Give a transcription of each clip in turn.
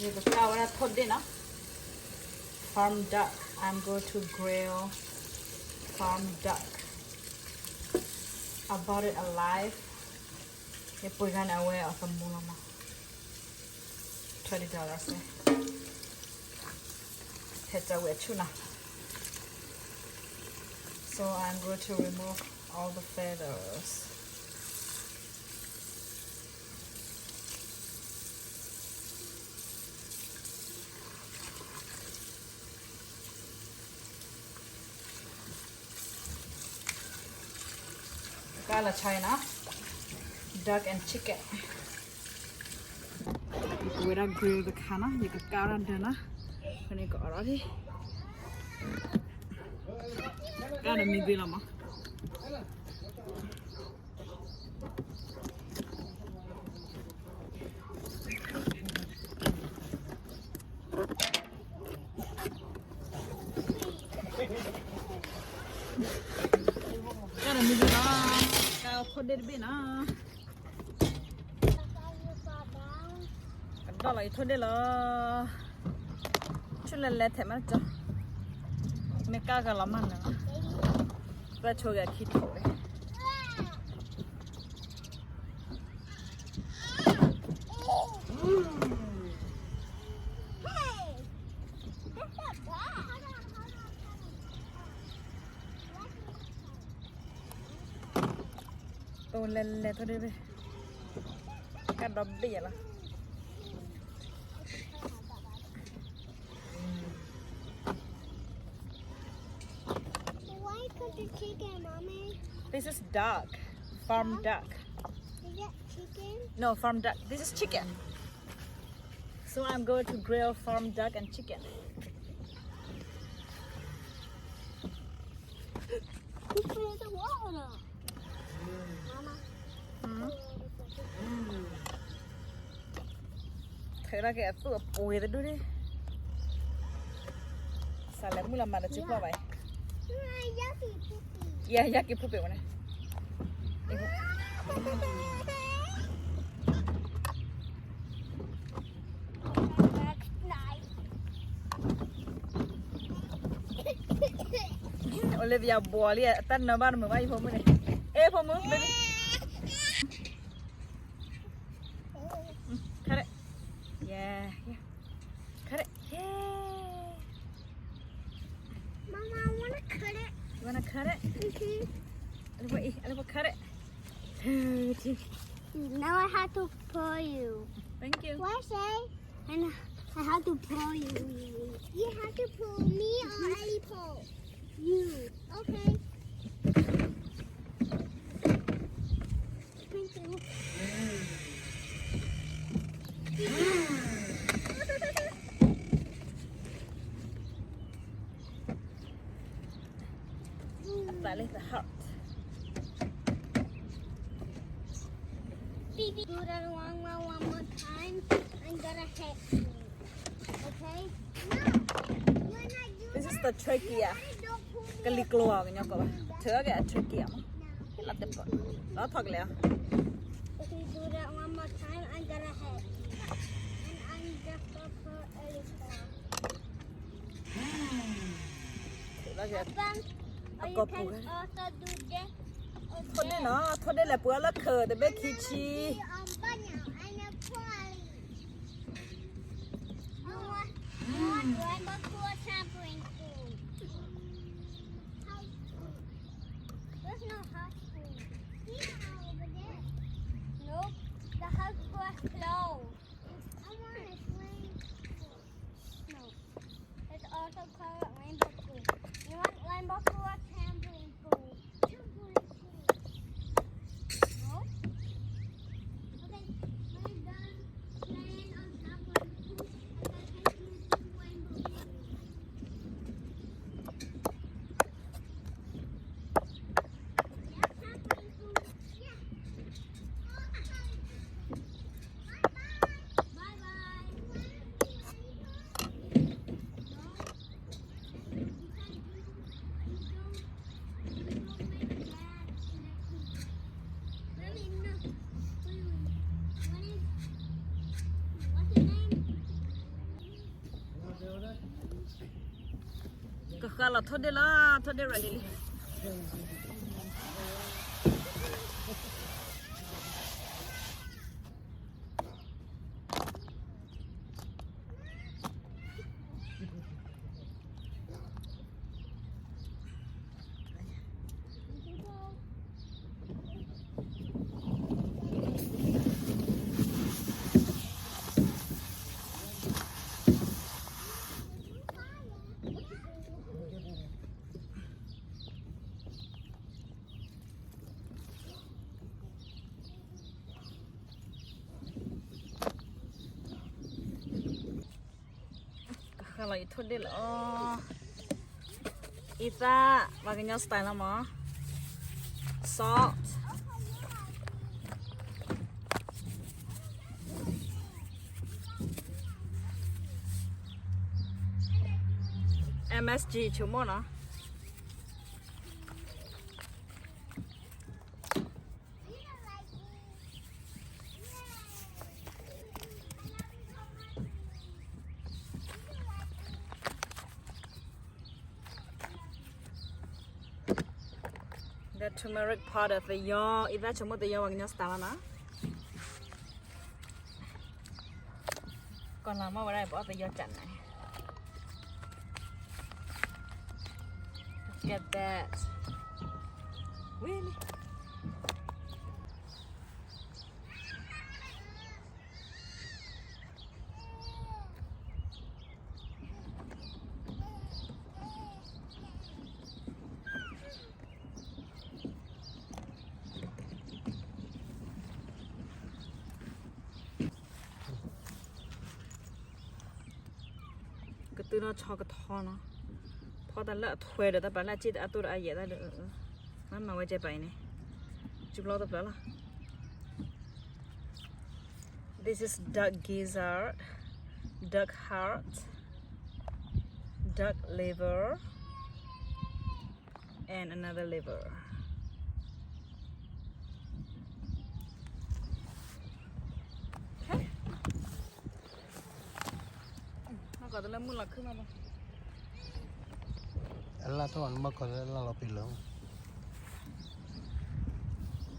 ယကကၢ်ဝဲဒၣ်ထိၣ်ဒ့ၣ်နီၤ, farm duck. I'm going to grill farm duck. I bought it alive. ယပှ့ၤခါန့ၣ် အဝဲအသမူလီၤမး, twenty dollars. ထဲးဝဲအဆူၣ်နီၤ. So I'm going to remove all the feathers. ကၢ်လီၤဆီနီၤ, duck and chicken. ယကဝဲဒၣ် grill တခါနီၤ, ယကကၢ်ဝဲဒၣ်ဒၢနီၤ, ဖဲန့ၣ်ကအီၣ်လီၤလံ, ကၢ်ဒီးမံသ့လီၤမး. ကၢ်ဒီးမံသ့လီၤ, ကၢ်ထိၣ်ဒ့ၣ်တဘ့ၣ်နီၤ. ကဒီၣ်လီၤယထိၣ်ဒ့ၣ်လီၤ, ဆူၣ်လဲၤလဲၤထဲးမးကၠီ, မ့ၢ်ကၢ်ကလီၤမးန့ၣ်, ပၢၢ်ဆိဂ့ၤခံထိၣ်ဝဲ. ပလဲၤလဲၤထိၣ်ဒ့ၣ်ဘ့ၣ်, ကၢ်ဒီဘ့ၣ်ယလီၤ. Why put the chicken, Mommy? This is duck. Farm duck. Is that chicken? No, farm duck. This is chicken. So I'm going to grill farm duck and chicken. Who put the water? Mama. ထုးထီၣ်က့ၤအသူၣ်အပှ့ၤတဒူၣ်န့ၣ်, စးလဲၤမုၢ်လီၤမၤတစုပျီၢ်ဘၣ်. Yeah, ယက့ၤဖုပ့ၤဝဲန့ၣ်. အိၣ်လၢပယၤဘှီးလံ အတၢ်နၢဘၣ်တမုာ်ဘၣ် ယဖိမုၣ်န့ၣ်. အဲ ဖိမုၣ် baby. Cut it. Yeah, yeah. Cut it. Yeah. Mama, I wanna cut it. You wanna cut it? Mm-hmm. A little, a little cut it. Now I have to pull you. Thank you. What I say? And I have to pull you. You have to pull me or Ellie pull? You. Okay. Thank you. That is the heart. Baby, do that one, one, one more time. I'm gonna hit you. Okay? No. You're not doing This is the trachea. ကလံၤကျိၤအီၤ ကညီကိးဘၣ်. ထုးထီၣ်က့ၤအ trachea မး. ဟ့ၣ်လီၤတပီၤ. လီၤထီၣ်ကလဲၤအီၤ. If you do that one more time, I'm gonna hit you. And I'm just gonna put it down. အကီၢ်ပူၤ ထိၣ်ဒ့ၣ်နီၤ, ထိၣ်ဒ့ၣ်လဲၤပှ့ၤအီၤလၢခၢး တဘ့ၣ်ခံဆံ. There's no hot spring. Yeah, over there. Nope, the house was closed. I want a swimming pool. No. It's also called rainbow pool. You want rainbow pool or trampoline pool? Trampoline pool. No? Okay, we're done playing on trampoline pool. I gotta take you to rainbow pool. လီၤထိၣ်ဒ့ၣ်လီၤ, ထိၣ်ဒ့ၣ် ready လံ. ကဃၣ်လီၤအံၤထိၣ်ဒ့ၣ်လီၤ. အံသၣ် ပှၤကညီ style လီၤမး. Salt, M S G ဆိကမိၣ်နီၤ. The turmeric powder သယီ, အံသၣ်ဆိကမိၣ်သယီ ပှၤကညီ style လီၤနီၤ. ကီၢ်လၤမီၢ်ဝဲဒၣ် ပအီၣ်သယီကၢ်န့ၣ် Get that. Really? ကတုၤထီၣ်ဆီကထီနီၤ, ဖီတၢ်လၢအထွဲဒီး တၢ်ပာ်လၢအစ့ၣ်တအါတိၢ်ဒီးအယဲၢ်တၢ်ဒီး, မၤဝဲကဲပာ်အံၤန့ၣ်, စုဘျီတဖျၢၣ်လီၤ. This is duck gizzard, duck heart, duck liver, and another liver. အလၣ်ထီၣ်နဘၣ်ခီလၢအလၣ်လီၤပံၤလၢ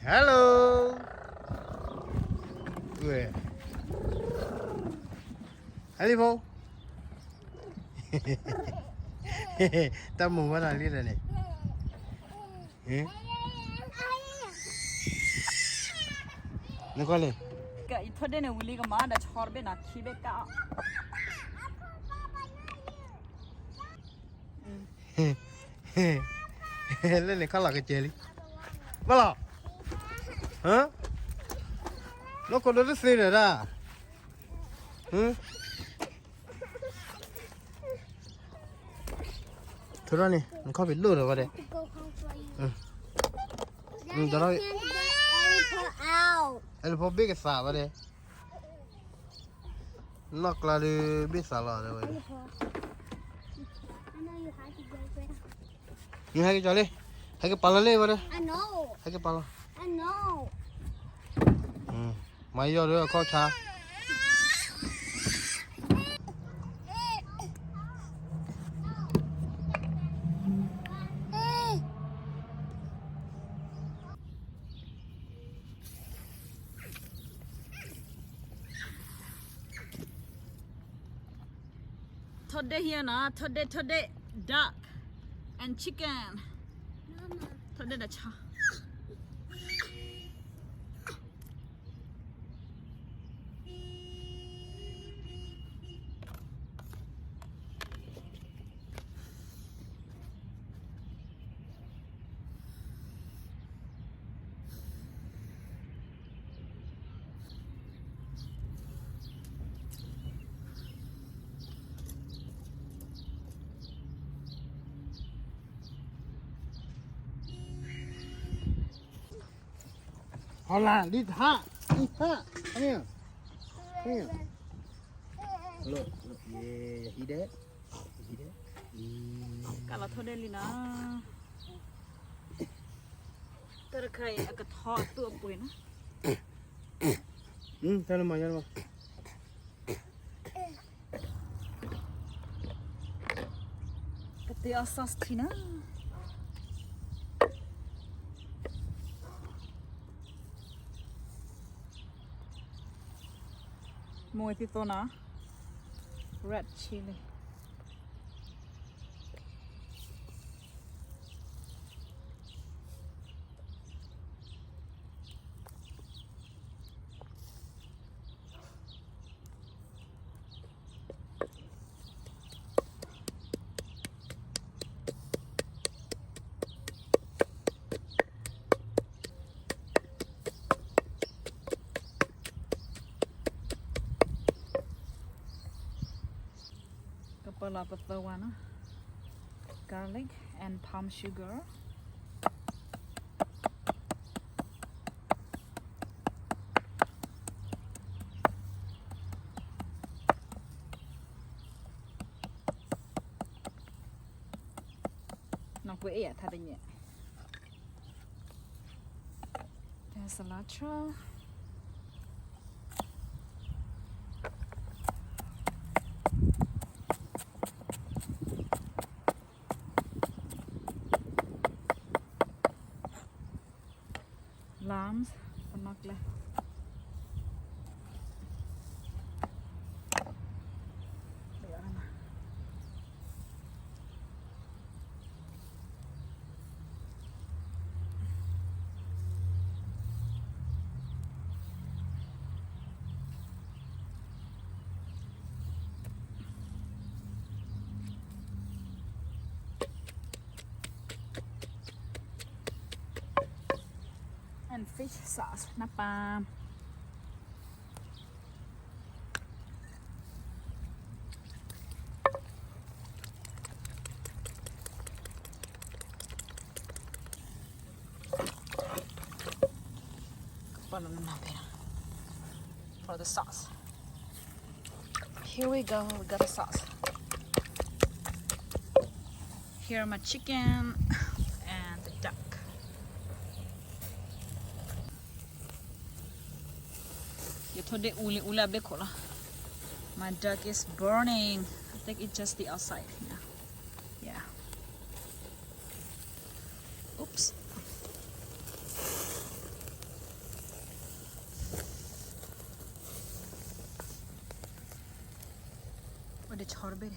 Hello. ဝဲ ဟဲလံဖိ, တၢ်မုာ်ဝဲဒၣ်လံဒီးန့ၣ်, နကွၢ်လံ, ကယထိၣ်ဒ့ၣ်န့ၣ်ဝံၤလံကမၤဒီးဆီတဘ့ၣ်နီၤ ခံဘ့ၣ်ကၣ်အီၤ လၢန့ၣ်ခီလီၤကစဲလံ, ဘၣ်လီၤ, ဟၢ, လီၢ်ခိၣ်ဒိတသ့န့ၣ်ဒၣ်, ဟၢ, ထုးထီၣ်န့ၣ် နခီၣ်ဖံးလိၣ်ဒီးဝဲဒဲး, ဒီး အဲလၢဖိဘ့ၣ်ကသးဝဲဒဲး, နီၢ်ကျါဒီးဘ့ၣ်သးလီၤဒဲးဝဲ, နဟဲက့ၤကၠီလံ, ဟဲက့ၤပာ်လီၤလံဝဲဒဲး, ဟဲက့ၤပာ်လီၤ, မၤယီၤဒီးအခီၣ်ဆါ ထိၣ်ဒ့ၣ်ဟံၣ်နီၤ, ထိၣ်ဒ့ၣ် ထိၣ်ဒ့ၣ် duck and chicken, ထိၣ်ဒ့ၣ်ဒီးဆီ ဟီလာ လံတဟါ, လံတဟါ, come here, come here, look, look, yeah, you hear that, you hear that, ကလီၤထိၣ်ဒ့ၣ်လံနီၤ, တၢ်တခါအံၤအကထီအသူၣ်အပှ့ၤနီၤ, တၢ်လၢမၤညါလီၤ, ကတ အီၣ် sauce ထံနီၤ. မိၢ်ဝဲသံသိနီၤ, red chili. ကပၢလီၤပသၢဝါနီၤ, garlic and palm sugar. နီၢ်ကွ့အ့ၣ်အထါတညဲၣ်, cilantro, lime, ပနီၣ်ကျဲ and fish sauce နပၢ်. ကပၢလီၤနီၢ်နီၢ်ဖဲနီၤ, for the sauce. Here we go, we got a sauce. Here are my chicken and the duck. ယထိၣ်ဒ့ၣ်အူလံအူလၢအဘ့ၣ်ခိၣ်လီၤ. My duck is burning. I think it's just the outside. Yeah. Yeah. Oops. အိၣ်ဒီးဆီတဘ့ၣ်န့ၣ်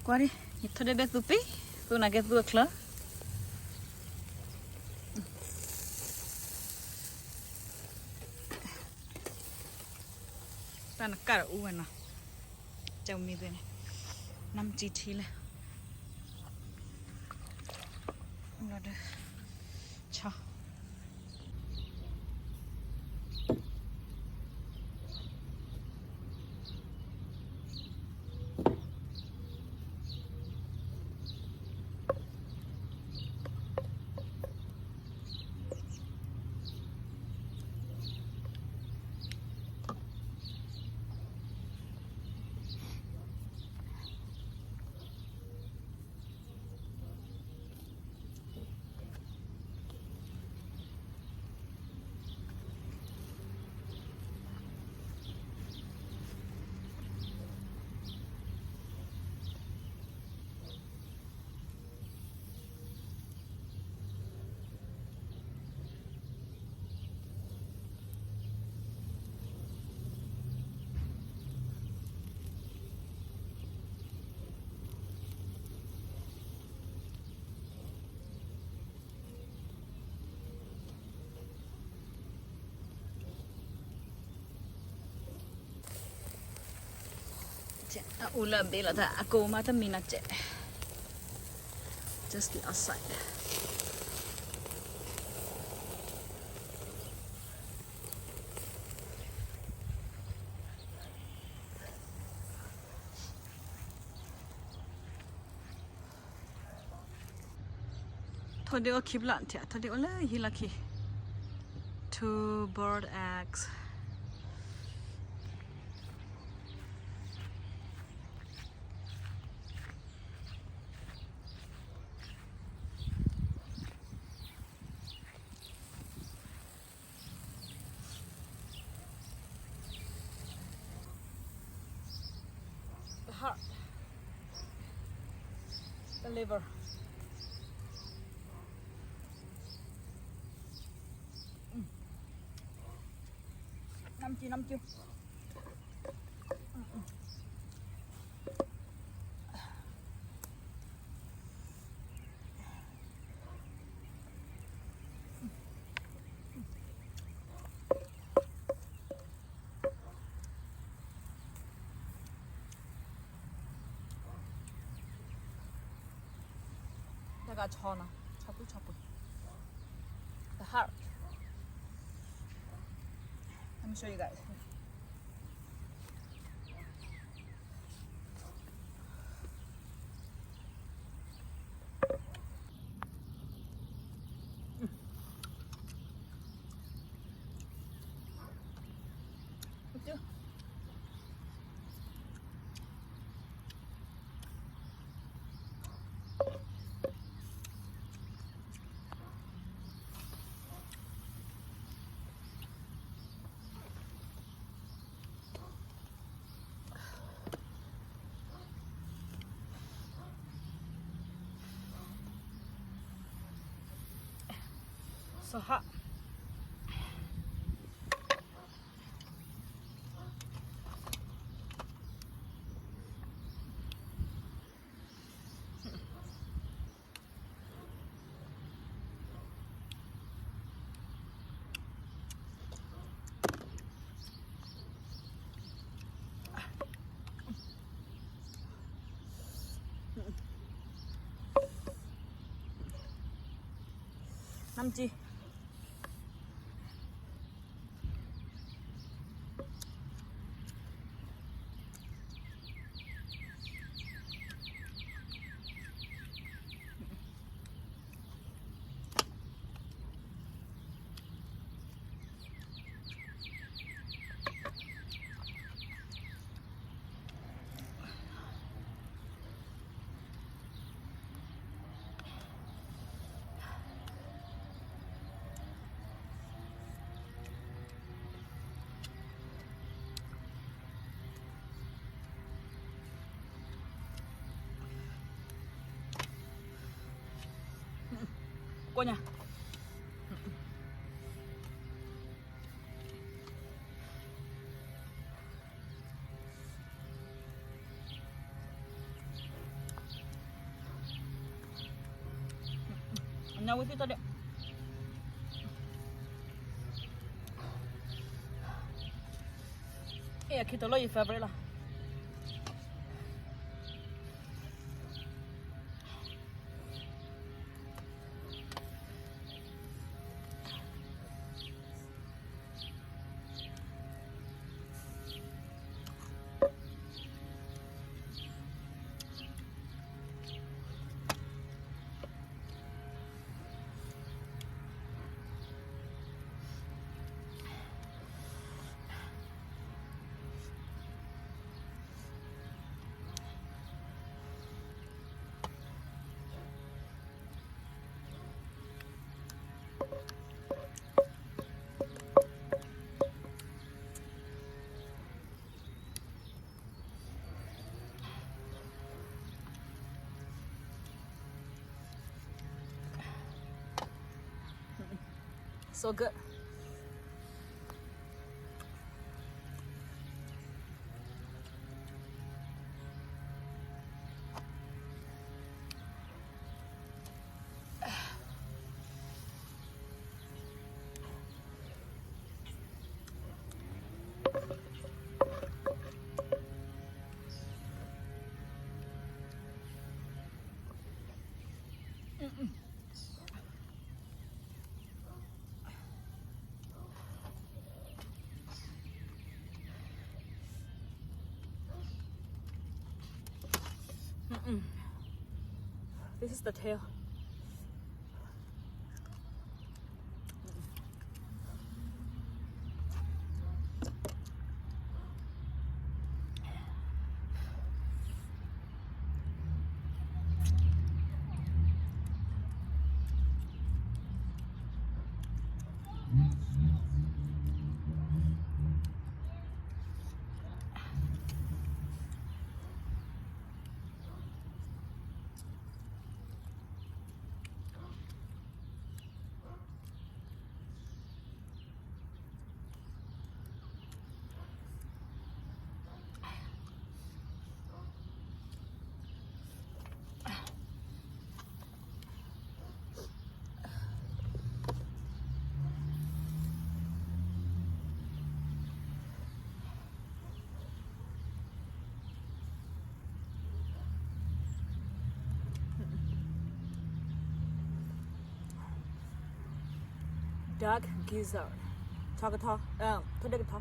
ကွၢ်ဒံး, ယထိၣ်ဒ့ၣ်ဘ့ၣ်သူပံ, သူနာ်က့သူအချၢ. တၢ်နကၣ်ဒီးအူဝဲနီၤ, ကမံၤသ့န့ၣ်, နမ်ကၠံထံလဲၣ်, ဒီး ဆီ အအူလၢအဘ့ၣ်လီၤ, တၢ်အကိးမးတမံၤနီၤကဲး, just the outside. ထိၣ်ဒ့ၣ်အိၣ်ခံဖျၢၣ်, ထိၣ်ဒ့ၣ်အိၣ်လၢဟံၣ်လီၢ်ခံ, two bird eggs. အ heart, the liver. နမ်ကၠံ နမ်ကၠံ. တၢ်ကဆီနီၤ ဆီပှံၣ်ဆီပှံၣ် the heart. Let me show you guys. So hot. Năm chi? Kuônya. Nya wí thí tó đi. Ê, khi tớ lo gì favorite lắm. So good. Mm-mm. This is the tail. Duck gizzard. ထီကထီ, ထီဒၢကထီ.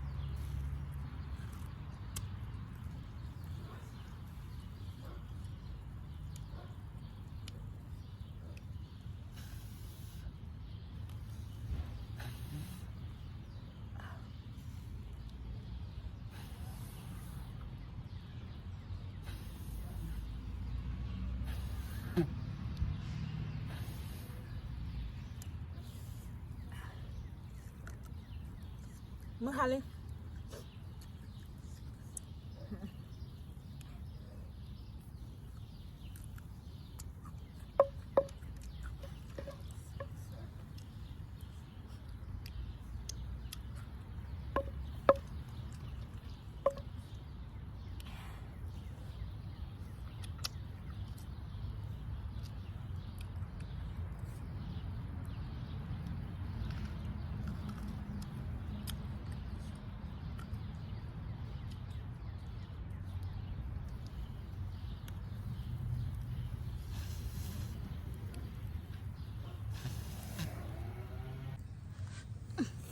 မုၢ်ဟါလံ.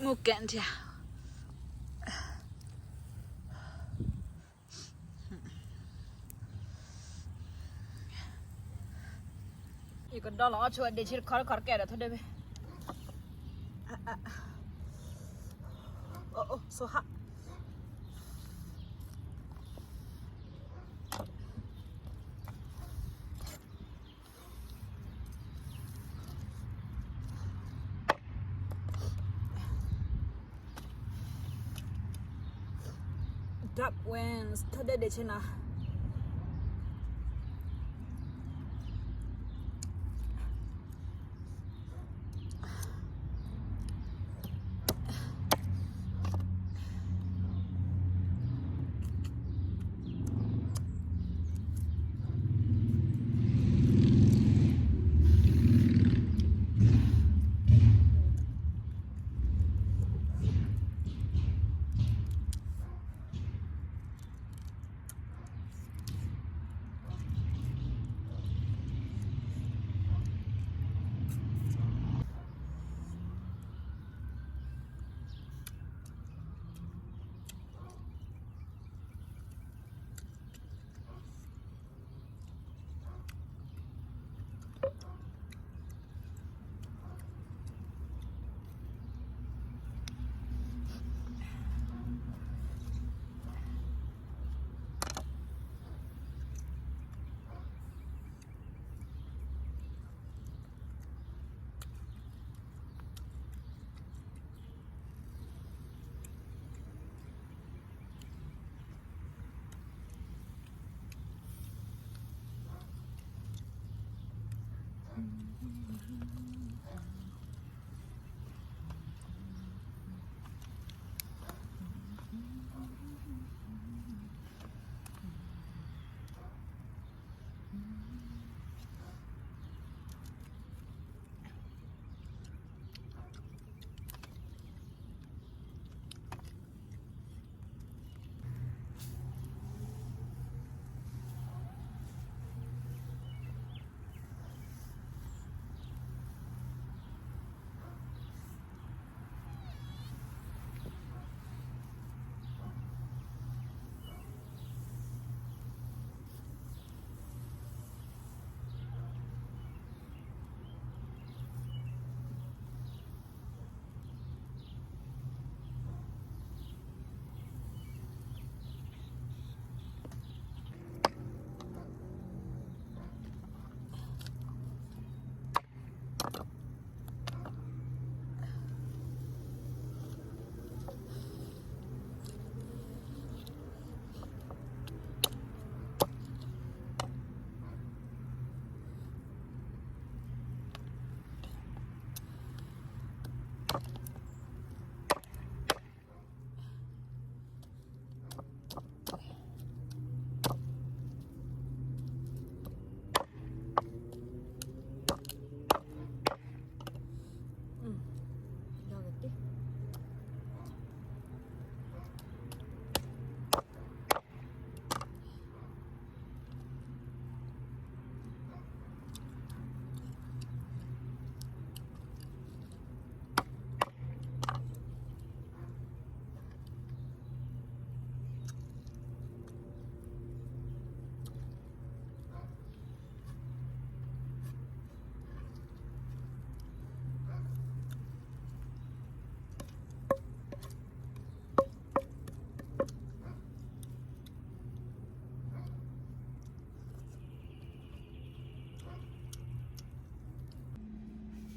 မူကဲၣ်ဒၣ် ယကဒီလီၤအီၣ်ဆိဝဲဒ့ဆ့တခီတခီတကဲဒီးထီၣ်ဒၢဘ့ၣ်. So hot. Duck wings ထီၣ်ဒၢဒ့ဆ့နၤ.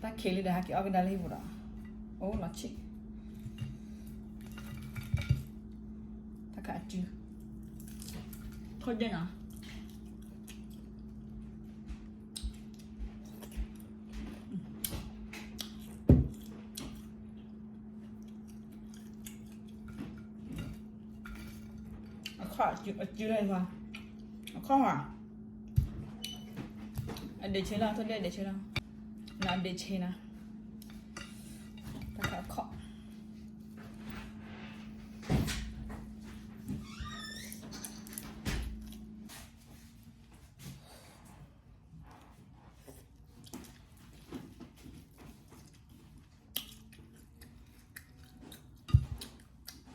တၢ်ခံးလံဒီး ဟဲက့ၤအီၣ်ကဒါလၢဟံၣ်ပူၤဒီး, အိၣ်လီၤဆံး, တၢ်ခးအစု, ခိၣ်ဒ့ၣ်နီၤ, အခီၣ်အစုလၢ, အခီၣ်ဧါ, အဒ့းဆ့လီၤ, ခိၣ်ဒ့ၣ်အဒ့းဆ့လီၤ, နအဒ့းဆ့နီၤ, တၢ်ခးအခီၣ်.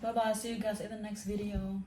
Bye bye, see you guys in the next video.